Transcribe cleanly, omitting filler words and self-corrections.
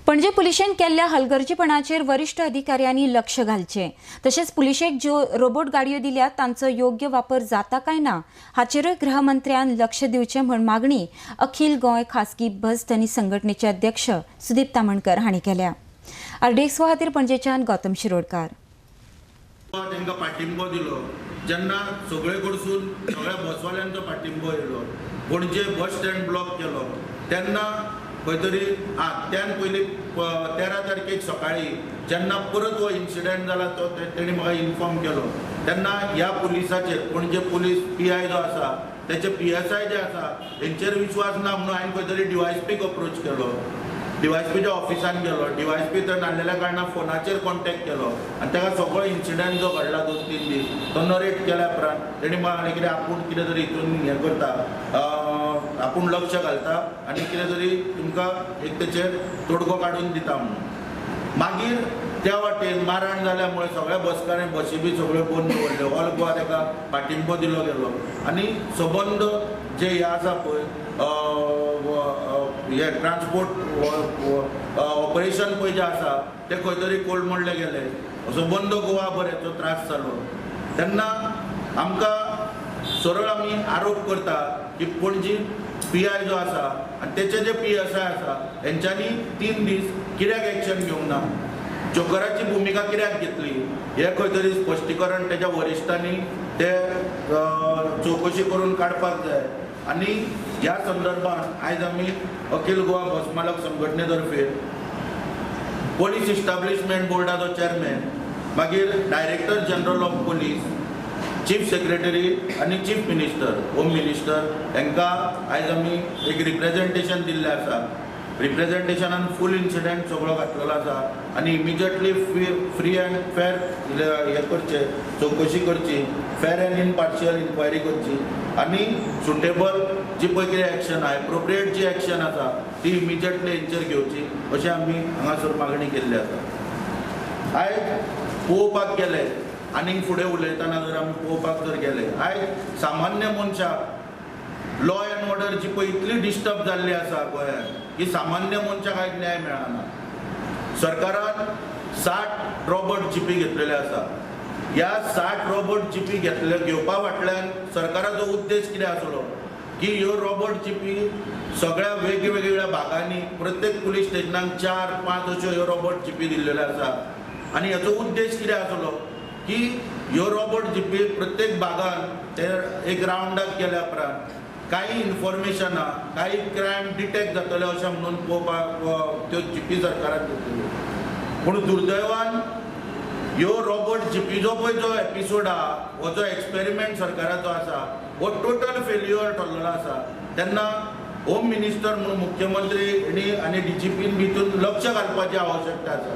पणजे पुलिशेन केल्ल्या हलगर्जीपणाचेर वरिष्ठ अधिकाऱ्यांनी लक्ष घालचें, तशेंच पुलिशेक ज्यो रोबोट गाडयो दिल्यात तांचो योग्य वापर जाता काय ना हाचेरूय गृहमंत्र्यान लक्ष दिवचें म्हूण मागणी अखिल गोंय खासगी बस धनी संघटनेचे अध्यक्ष सुदीप तामणकर हांणी केल्या. आरडीएक्स खातीर पणजेच्यान गौतम शिरोडकार. तांकां पाठिंबो दिलो जेन्ना सगळे कडसून सगळ्या बसवाल्यांचो पाठिंबो येयलो, पणजे बस स्टँड ब्लॉक केलो तेन्ना खंय तरी त्यान पयलीं 13 तारखेक सकाळी जेन्ना परत हो इन्सिडंट जाला तो तेणी म्हाका इन्फॉर्म केलो तेन्ना ह्या पुलिसाचेर पणजे पुलीस PI जो आसा तेचे PSI जे आसा हेंचेर विश्वास ना म्हणून हांवें खंय तरी DYSPक अप्रोच केलो. DYSPच्या ऑफिसान गेलो, DYSP तर नासलेल्या कारणान फोनाचेर कॉन्टेक्ट केलो आनी ताका सगळो इन्सिडंट जो घडला 2-3 दीस तो नरेट केल्या उपरांत तेणी म्हाका सांगलें कितें आपूण कितें तरी हितून हें करता, आपूण लक्ष घालता आनी कितें तरी तुमकां एक तेचेर तोडगो काडून दिता म्हणून. मागीर त्या वाटेन माराण जाल्या मुळे सगळ्या बसकारांनी बशी बी सगळ्यो बंद दवरल्यो, ऑल गोवा ताका पाठिंबो दिलो गेलो आनी सबंद जे हे आसा पळय हे ट्रान्सपोर्ट ऑपरेशन पळय जें आसा तें खंय तरी कोलमडले गेले, असो बंद गोवा भर हेचो त्रास जालो. तेन्ना आमकां सरळ आमी आरोप करता की पणजी PI जो आसा आनी तेचे जे PSI आसा हेंच्यांनी 3 दीस कित्याक एक्शन घेवंक ना, जोकराची भुमिका कित्याक घेतली हें खंय तरी स्पश्टीकरण तेच्या वरिश्ठांनी ते चवकशी करून काडपाक जाय. आनी ह्या संदर्भात आयज आमी अखिल गोवा बस मालक संघटने तर्फे पोलीस इस्टाब्लिशमेंट बोर्डाचो चेअरमॅन, मागीर director general of police, chief secretary आनी चीफ मिनिस्टर, होम मिनिस्टर हांकां आयज आमी एक रिप्रेजेंटेशन दिल्लें आसा. रिप्रेजेंटेशनान फूल इन्सिडंट सगळो घातलेलो आसा आनी इमिजिएटली फ्री अँड फेर हें करचें, चवकशी करची, फेर अँड इम्पार्शियल इन्क्वायरी करची आनी सुटेबल जी पळय कितें एक्शन आहा, एप्रोप्रिएट जी एक्शन आसा ती इमिजिएटली हेंचेर घेवची अशें आमी हांगासर मागणी केल्ली आसा. आयज पळोवपाक गेले आनीक फुडें उलयतना जर आमी पळोवपाक जर गेले आयज सामान्य मनशाक लॉ एंड ऑर्डर जी पळय इतली डिस्टर्ब जाल्ली आसा गोंयांत की सामान्य मनशाक आयज न्याय मेळना. सरकारान 60 रोबोट जिपी घेतलेले आसा. ह्या 60 रोबोट जिपी घेतले घेवपा फाटल्यान सरकाराचो उद्देश कितें आसलो की ह्यो रोबोट जिपी सगळ्या वेगवेगळ्या भागांनी प्रत्येक पुलीस स्टेशनाक 4-5 अश्यो ह्यो रोबोट जिपी दिल्लेल्यो आसा. आनी हाचो उद्देश कितें आसलो की ह्यो रोबोट जिपी प्रत्येक भागान ते एक रावंडाक गेल्या उपरांत कांय इन्फॉर्मेशनां कांय क्रायम डिटेक्ट जातले अशें म्हणून पळोवपाक त्यो जिपी सरकारान घेतल्यो. पूण दुर्दैवान ह्यो रोबोट जिपीचो पळय जो एपिसोड आहा हो जो एक्सपेरिमेंट सरकाराचो आसा हो टोटल फेल्युअर ठरलेलो आसा. तेन्ना होम मिनिस्टर म्हणून मुख्यमंत्री आनी DGPन भितून लक्ष घालपाची आवश्यकता आसा.